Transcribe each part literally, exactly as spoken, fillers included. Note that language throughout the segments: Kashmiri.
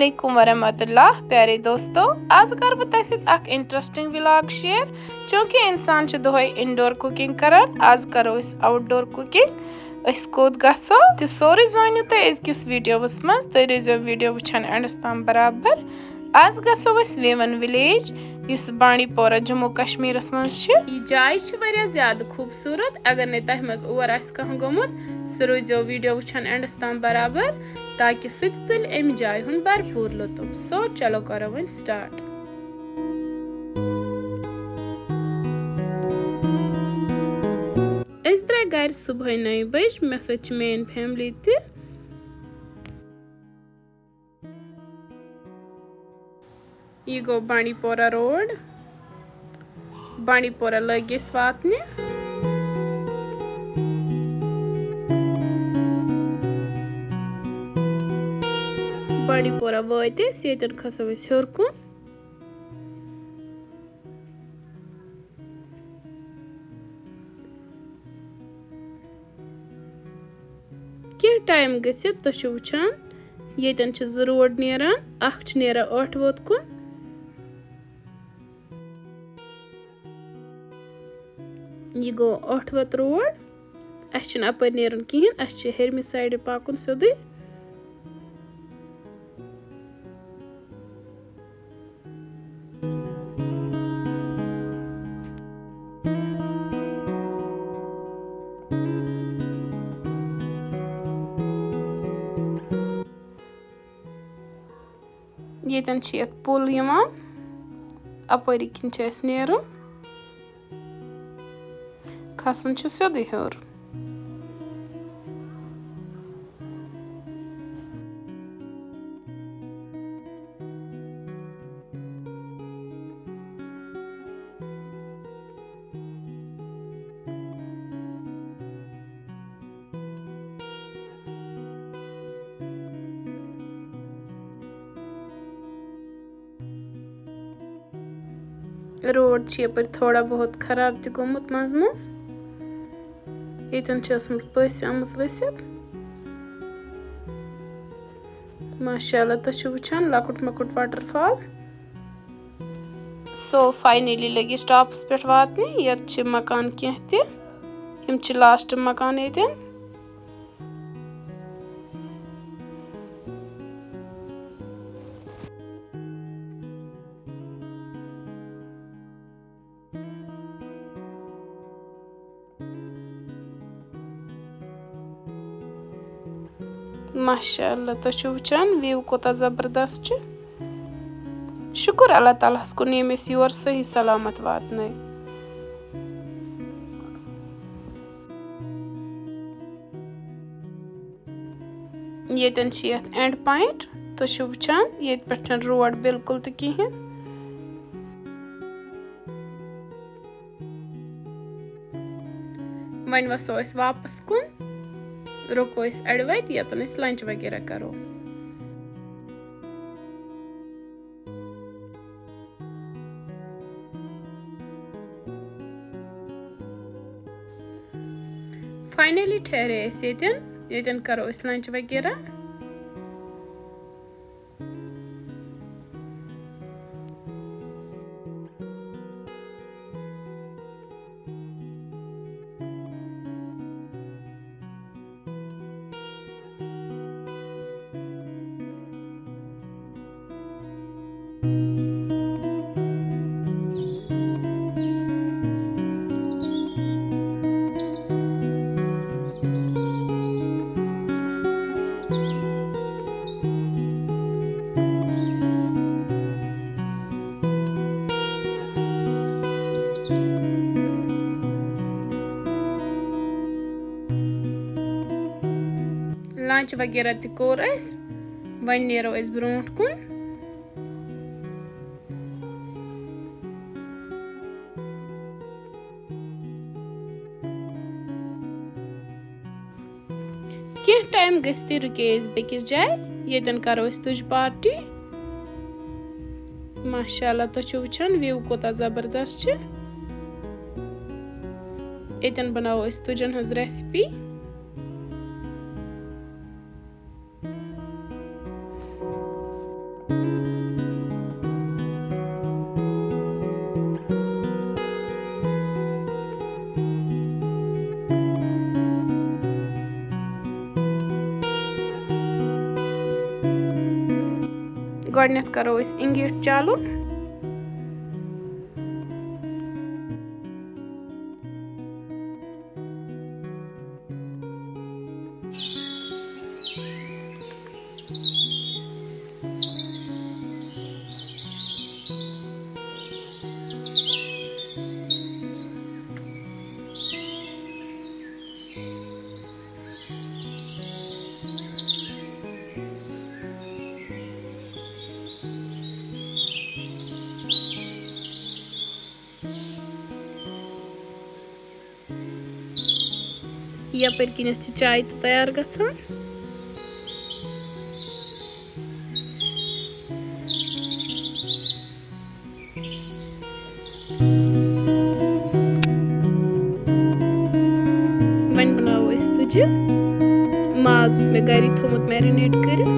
علیکم ورحمۃ اللہ۔ پیارے دوستو، آز کَرٕ بہٕ تۄہہِ سۭتۍ اَکھ interesting vlog share۔ چوٗنٛکہِ اِنسان چھُ دۄہَے indoor cooking کَران، آز کَرو أسۍ outdoor cooking۔ أسۍ کوٚت گژھو تہِ سورُے زٲنِو تُہۍ أزکِس videoس منٛز۔ تُہۍ روٗزیو video وٕچھان endس تام برابر۔ آز گژھو أسۍ ویوَن village، یُس بانڈی پورہ، جموں کشمیرس منٛز چھِ۔ یہِ جاے چھِ واریاہ زیادٕ خوٗبصوٗرت۔ اگر نَے تۄہہِ منٛز اور آسہِ کانٛہہ گوٚمُت، سُہ روٗزیو video وٕچھان endس تام برابر، تاکہِ سُہ تہِ تُلہِ اَمہِ جایہِ ہُنٛد بھرپوٗر لطف۔ So، چلو کرو وۄنۍ start۔ أسۍ درٛاے گرِ صبحٲے نَیہِ بجہِ۔ مےٚ سۭتۍ چھِ میٲنۍ family تہِ۔ یہِ گوٚو بانڈی پورہ road۔ بانڈی پورہ لٔگۍ أسۍ واتنہِ۔ بانڈی پورہ وٲتۍ أسۍ، ییٚتٮ۪ن کھسو أسۍ ہیوٚر کُن۔ کینٛہہ time گٔژھِتھ تُہۍ چھِو وٕچھان، ییٚتٮ۪ن چھِ زٕ road نیران، اکھ چھِ نیران ٲٹھ ووت کُن۔ یہِ گوٚو ٲٹھ ووت road۔ اَسہِ چھُنہٕ اَپٲرۍ نیرُن کِہیٖنۍ، اَسہِ چھِ ہیٚرمہِ sideٕ پَکُن سیوٚدُے۔ ییٚتٮ۪ن چھِ یَتھ پُل یِوان، اَپٲری کِنۍ چھِ اَسہِ نیرُن۔ کھسُن چھُ سیوٚدُے ہیوٚر۔ Road چھُ یَپٲرۍ تھوڑا بہت خراب تہِ گوٚمُت منٛزٕ منٛزٕ۔ ییٚتٮ۪ن چھِ ٲسمٕژ پٔسۍ آمٕژ ؤسِتھ۔ ماشاءاللہ، تُہۍ چھِو وٕچھان لۄکُٹ مۄکُٹ waterfall۔ So، finally لٔگۍ أسۍ topس پٮ۪ٹھ واتنہِ۔ یَتھ چھِ مکان کینٛہہ تہِ۔ یِم چھِ last مکان ییٚتٮ۪ن۔ ماشاءاللہ، تُہۍ چھِو وٕچھان view کوٗتاہ زبردست چھُ۔ شُکُر اللہ تعالیٰ ہَس کُن، ییٚمۍ أسۍ یور صحیح سلامت واتنٲے۔ ییٚتٮ۪ن چھِ یَتھ end point، تُہۍ چھِو وٕچھان، ییٚتہِ پٮ۪ٹھ چھَنہٕ road بالکل تہِ کِہیٖنۍ۔ وۄنۍ وَسو أسۍ واپس کُن، رُکو أسۍ اَڑِ وَتہِ، ییٚتٮ۪ن أسۍ lunch وغیرہ کَرو۔ Finally ٹھہرے أسۍ ییٚتٮ۪ن، ییٚتٮ۪ن کَرو أسۍ lunch وغیرہ۔ Lunch وغیرہ تہِ کوٚر اَسہِ، وۄنۍ نیرو أسۍ برونٛٹھ کُن۔ کینٛہہ time گٔژھتٕے رُکے أسۍ بیٚکِس جایہِ، ییٚتٮ۪ن کرو أسۍ تُج party۔ ماشاءاللہ، تُہۍ چھِو وٕچھان view کوٗتاہ زبردست چھُ۔ ییٚتٮ۪ن بناوو أسۍ تُجن ہٕنٛز recipe۔ گۄڈٕنٮ۪تھ کرو أسۍ اِنگیٖٹھ چالوٗ۔ یپٲرۍ کِنٮ۪تھ چھِ چاے تہِ تیار گژھان۔ وۄنۍ بناوو أسۍ تُجہِ۔ ماز اوس مےٚ گری تھوٚمُت marinate کٔرِتھ۔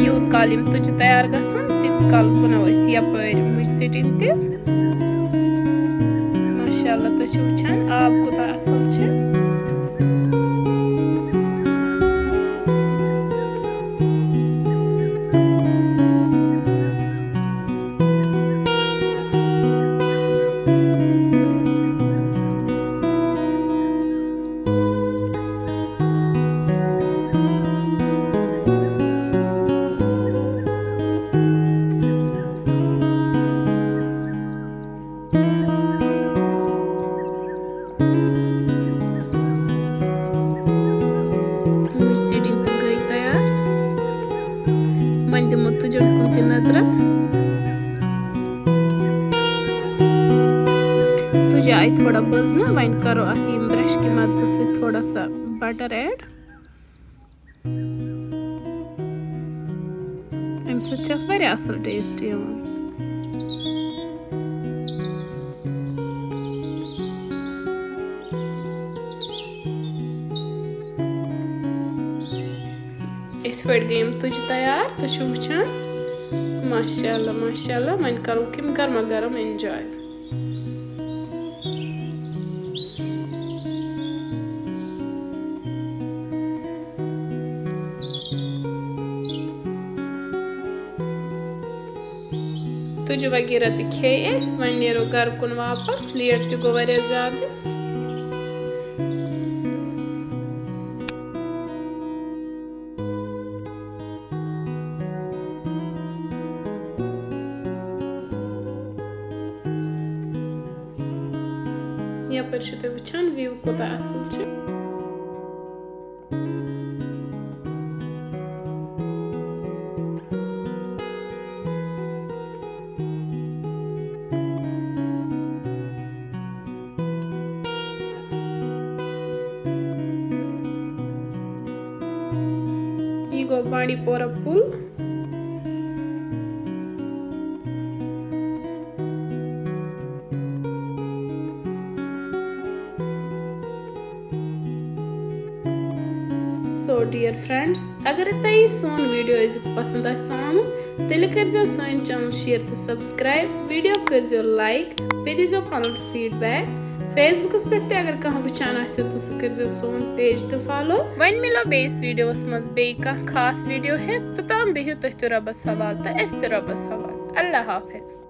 یوٗت کال یِم تُجہِ تیار گژھن، تیٖتِس کالس بناوو أسۍ یپٲرۍ مُجہِ ژیٚٹِنۍ تہِ۔ ماشاءاللہ، تُہۍ چھِو وٕچھان آب کوٗتاہ اصل چھِ۔ مُجہِ ژیٚٹِنۍ تہِ گٔے تیار۔ وۄنۍ دِمو تُجن کُن تہِ نظرہ۔ تُجہِ آیہِ تھوڑا بٔزنہٕ، وۄنۍ کرو اتھ ییٚمہِ brush کہِ مدتہٕ سۭتۍ تھوڑا سا butter add۔ اَمہِ سۭتۍ چھِ اَتھ واریاہ اَصٕل taste یِوان۔ یِتھ پٲٹھۍ گٔے یِم تُجہِ تیار، تُہۍ چھِو وٕچھان۔ ماشاء اللہ، ماشاء اللہ، وۄنۍ کَرو یِم گرما گرم enjoy۔ تُجہِ وغیرہ تہِ کھیٚیہِ أسۍ، وۄنۍ نیرو گرٕ کُن واپس، late تہِ گوٚو واریاہ زیادٕ۔ یپٲرۍ چھِو تُہۍ وٕچھان view کوٗتاہ اصل چھُ۔ یہِ گوٚو بانڈی پورہ پُل۔ So dear friends، اگر تۄہہِ سون video أزیُک پسند آسہِ آمُت، تیٚلہِ کٔرزیو سٲنۍ channel share تہٕ subscribe، video کٔرزیو like، بیٚیہِ دیٖزیو پنُن feedback۔ Facebookس پٮ۪ٹھ تہِ اگر کانٛہہ وٕچھان آسیو تہٕ سُہ کٔرزیو سون page تہِ follow۔ وۄنۍ مِلو بیٚیِس videoس منٛز بیٚیہِ کانٛہہ خاص video ہٮ۪تھ، توٚتام بِہِو تُہۍ تہِ رۄبس حوالہٕ تہٕ أسۍ تہِ رۄبس حوالہٕ۔ اللہ حافظ۔